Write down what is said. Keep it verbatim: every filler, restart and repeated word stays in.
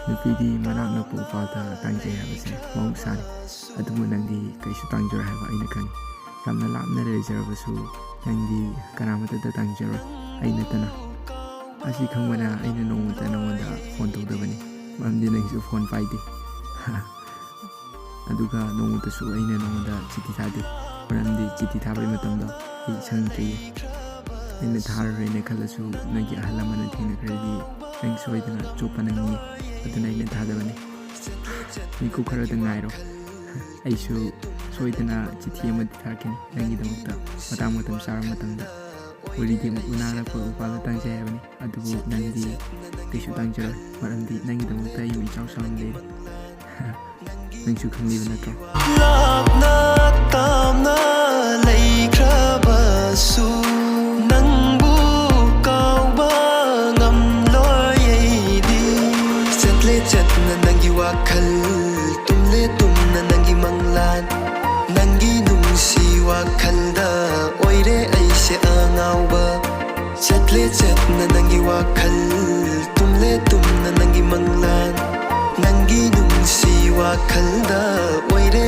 ꯅꯨꯄꯤꯗꯤ ꯃꯅꯥꯛ ꯅꯛꯄ ꯎꯄꯥꯜꯗ ꯇꯥꯡꯖꯩ ꯍꯥꯏꯕꯁꯦ ꯃꯍꯧꯁꯥꯅꯤ꯫ ꯑꯗꯨꯕꯨ ꯅꯪꯗꯤ ꯀꯩꯁꯨ ꯇꯥꯡꯖꯔꯣꯏ ꯍꯥꯏꯕ ꯑꯩꯅ ꯈꯪꯏ꯫ ꯌꯥꯝꯅ ꯂꯥꯞꯅ ꯂꯩꯖꯔꯕꯁꯨ ꯅꯪꯗꯤ ꯀꯅꯥꯃꯠꯇꯗ ꯇꯥꯡꯖꯔꯣꯏ, ꯑꯩ ꯅꯠꯇꯅ꯫ ꯑꯁꯤ ꯈꯪꯕꯅ ꯑꯩꯅ ꯅꯣꯡꯃꯇ ꯅꯉꯣꯟꯗ ꯐꯣꯟ ꯇꯧꯗꯕꯅꯤ, ꯃꯔꯝꯗꯤ ꯅꯪꯁꯨ ꯐꯣꯟ ꯄꯥꯏꯗꯦ꯫ ꯑꯗꯨꯒ ꯅꯣꯡꯃꯇꯁꯨ ꯑꯩꯅ ꯅꯉꯣꯟꯗ ꯆꯤꯊꯤ ꯊꯥꯗꯦ, ꯃꯔꯝꯗꯤ ꯆꯤꯊꯤ ꯊꯥꯕꯒꯤ ꯃꯇꯝꯗꯣ ꯑꯩ ꯁꯪꯗ꯭ꯔꯤꯌꯦ꯫ ꯑꯩꯅ ꯊꯥꯔꯨꯔꯦꯅ ꯈꯜꯂꯁꯨ ꯅꯣꯏꯒꯤ ꯑꯍꯜ ꯂꯃꯟꯅ ꯊꯦꯡꯅꯈ꯭ꯔꯗꯤ ꯅꯪ ꯁꯣꯏꯗꯅ ꯆꯣꯞꯄ ꯅꯪꯅꯤ꯫ ꯑꯗꯨꯅ ꯑꯩꯅ ꯊꯥꯗꯕꯅꯤ꯫ ꯃꯤꯀꯨꯞ ꯈꯔꯗ ꯉꯥꯏꯔꯣ, ꯑꯩꯁꯨ ꯁꯣꯏꯗꯅ ꯆꯤꯊꯤ ꯑꯃꯗꯤ ꯊꯥꯔꯛꯀꯅꯤ ꯅꯪꯒꯤꯗꯃꯛꯇ, ꯃꯇꯥꯡ ꯃꯇꯝ ꯆꯥꯔꯕ ꯃꯇꯝꯗ꯫ ꯋꯥꯔꯤꯗꯤ ꯎꯅꯥ ꯅꯛꯄ ꯎꯄꯥꯜꯗ ꯇꯥꯡꯖꯩ ꯍꯥꯏꯕꯅꯤ, ꯑꯗꯨꯕꯨ ꯅꯪꯗꯤ ꯀꯩꯁꯨ ꯇꯥꯡꯖꯔꯣꯏ, ꯃꯔꯝꯗꯤ ꯅꯪꯒꯤꯗꯃꯛꯇ ꯑꯩ ꯏꯆꯥꯎ ꯆꯥꯎꯅ ꯂꯩꯔꯦ꯫ ꯅꯪꯁꯨ ꯈꯪꯂꯤꯕ ꯅꯠꯇ꯭ꯔꯣ? ꯂꯥꯞꯅ ꯇꯥꯝꯅ ꯂꯩꯈ꯭ꯔꯕꯁꯨ ꯅꯪꯕꯨ ꯀꯥꯎꯕ ꯉꯝꯂꯣꯏ ꯑꯩꯗꯤ꯫ ꯆꯠꯂꯦ ꯆꯠꯅ ꯅꯪꯒꯤ ꯋꯥꯈꯜ, ꯇꯨꯝꯂꯦ ꯇꯨꯝꯅ ꯅꯪꯒꯤ ꯃꯪꯂꯥꯟ, ꯅꯪꯒꯤ ꯅꯨꯡꯁꯤ ꯋꯥꯈꯜꯗ ꯑꯣꯏꯔꯦ ꯑꯩꯁꯦ ꯑꯉꯥꯎꯕ꯫ ꯆꯠꯂꯦ ꯆꯠꯅ ꯅꯪꯒꯤ ꯋꯥꯈꯜ, ꯇꯨꯝꯂꯦ ꯇꯨꯝꯅ ꯅꯪꯒꯤ ꯃꯪꯂꯥꯟ, ꯅꯪꯒꯤ ꯅꯨꯡꯁꯤ ꯋꯥꯈꯜꯗ ꯑꯣꯏꯔꯦ